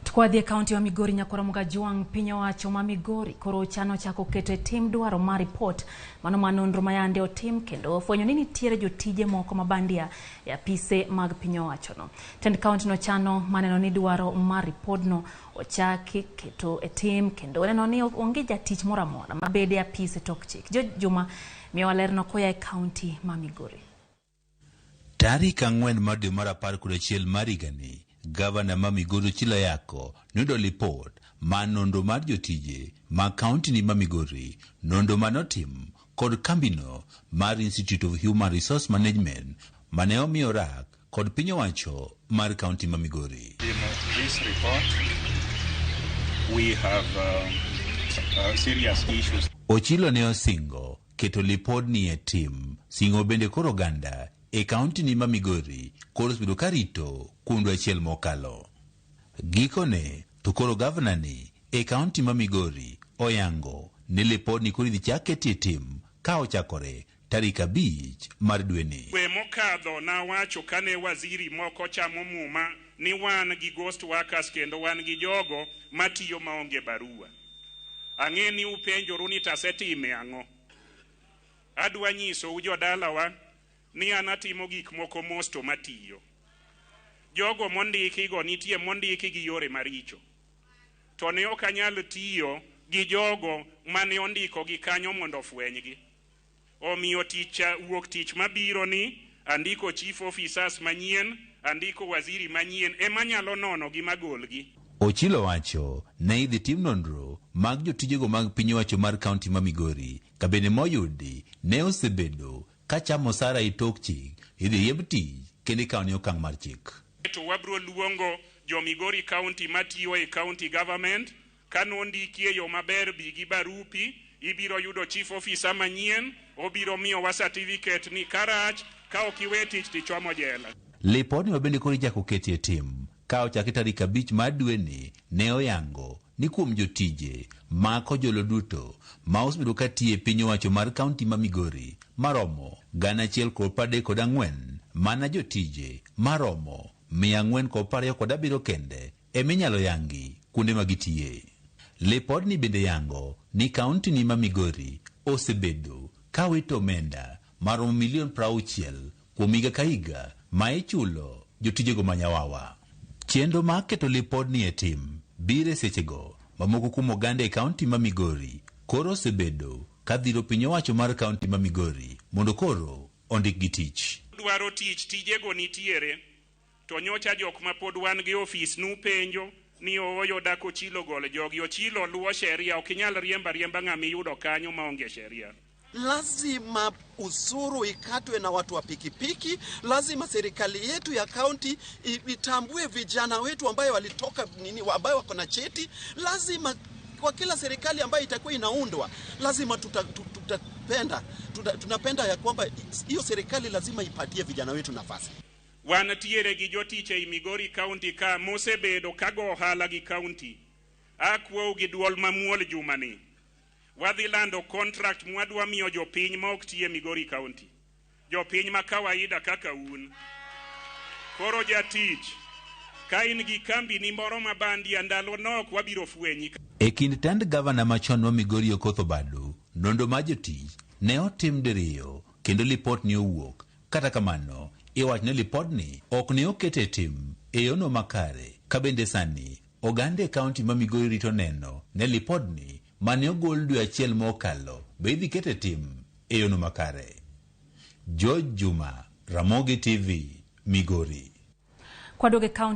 To kwadhi e kaunti ma Migori Nyakwar Mugajwang' piny owacho ma Migori koro chano chako keto e tim dwaro mar ripot mano ma nonro ma yande otim kendo fwenyo ni nitiere jotije moko ma bandia e apise mag piny owachono. Tend kaunti no chano maneno ni dwaro mar ripodno ochaki keto e tim kendo neno ni onge jatich moro amora mabede e apise tok chik. George Juma miyowa lerno koya e kaunti ma Migori. Tarik 4 mar dwe mar 11 mar higani, gavana ma Migori Ochilo Ayacko noyudo lipot mar nonro mar jotije mag kaunti ma Migori, nonro manotim kod kambino mar Institute of Human Resource Management mane omiyo rak kod piny owacho mar kaunti ma Migori. In this report, we have serious issues. Ochilo ne osingo keto lipodni e tim. Singo bende koro oganda e kaunti ni ma Migori koro osebedo ka rito kuom dwe achiel mokalo. Gikone to koro gavana ni e kaunti ma Migori oyango ni lipodni koro idhi chak ketie tim ka ochakore tarik 5 mar dweni. Dwe mokadho nawacho kane waziri moko chamo muma ni wan gi ghost workers kendo wan gi jogo matiyo maonge barua. Ang'e ni upenjoru ni tasetime ang'o. Adwa nyisou jodalawa ni an atimo gik moko mos to matiyo. Jogo mondiki go nitie mondiki gi yore maricho. To ne ok anyal tiyo gi jogo mane ondiko gi kanyo mondo ofwenygi. Omiyo tich wuok tich mabiro ni andiko chief officers manyien, andiko waziri manyien ema nyalo nono gi magolgi. Ochilo wacho ne idhi tim nonro mag jotijego mag piny owacho mar kaunti ma Migori ka bende moyudi ne osebedo ka chamo osara e tok chik idhi riemb tich kendo ikawo okang' mar chik. To wabro luongo jo Migori County matiyo e county government kanondiki e yo maber bi gi barupi ibiro yudo chief officer manyien obiro miyowa certificate ni karach ka ok iwe tich tichomo jela. Lipodni ma bende koro ichako ketie tim ka ochaki tarik 5 mar dweni ne oyango ni kuom jotije mako jolo duto ma osebedo ka tiyo e piny owacho mar kaunti ma Migori maromo 134 mana jotije maromo 427 kende eminyalo yangi kuonde ma gitiye. Lipodni bende yango ni kaunti ni ma Migori osebedo ka wito omenda maromo milion 60 kuom higa ka higa ma ichulo jotijego manyawawa. Chenro mar keto lipodni e tim biro e sechego ma moko kuom oganda e kaunti ma Migori koro osebedo ka dhiro piny owacho mar kaunti ma Migori mondo koro ondikgi tich. Dwaro tich tijego nitiere to nyocha jok ma pod wan gi ofis nupenjo ni ooyo dak Ochilo gol jogi. Ochilo luwo sheria, ok inyal riembo ariemba ng'ama iyudo kanyo maonge sheria. Lazima usuru ikatwe na watu wa pikipiki. Lazima serikali yetu ya kaunti itambue vijana wetu ambayo walitoka nini, ambayo wako na cheti. Lazima kwa kila serikali ambayo itakuwa inaundwa, lazima tunapenda ya kwamba hiyo serikali lazima ipatie vijana wetu nafasi. Wantiere gi jotich ei Migori County ka mosebedo ka go ohala gi county. Akwou gi duol mamuol jumani. Wadhi lando contract mwadwa miyo jopiny ma ok ti e Migori County. Jopiny ma kawaida kaka un. Koro jatich, ka in gi kambi ni moro ma bandia ndalo nok wabiro fwenyi. E kind tend gavana machon ma Migori Okoth Obado, nonro mar jotich ne otim diriyo kendo lipot ne owuok. Kata kamano, iwacho ni lipodni ok ne oket e tim e yono makare ka bende sani oganda e kaunti ma Migori rito neno ne lipodni mane ogol dwe achiel mokalo be idhi ket e tim e yono makare. George Juma, Ramogi TV, Migori. Kwaduogo e kaunti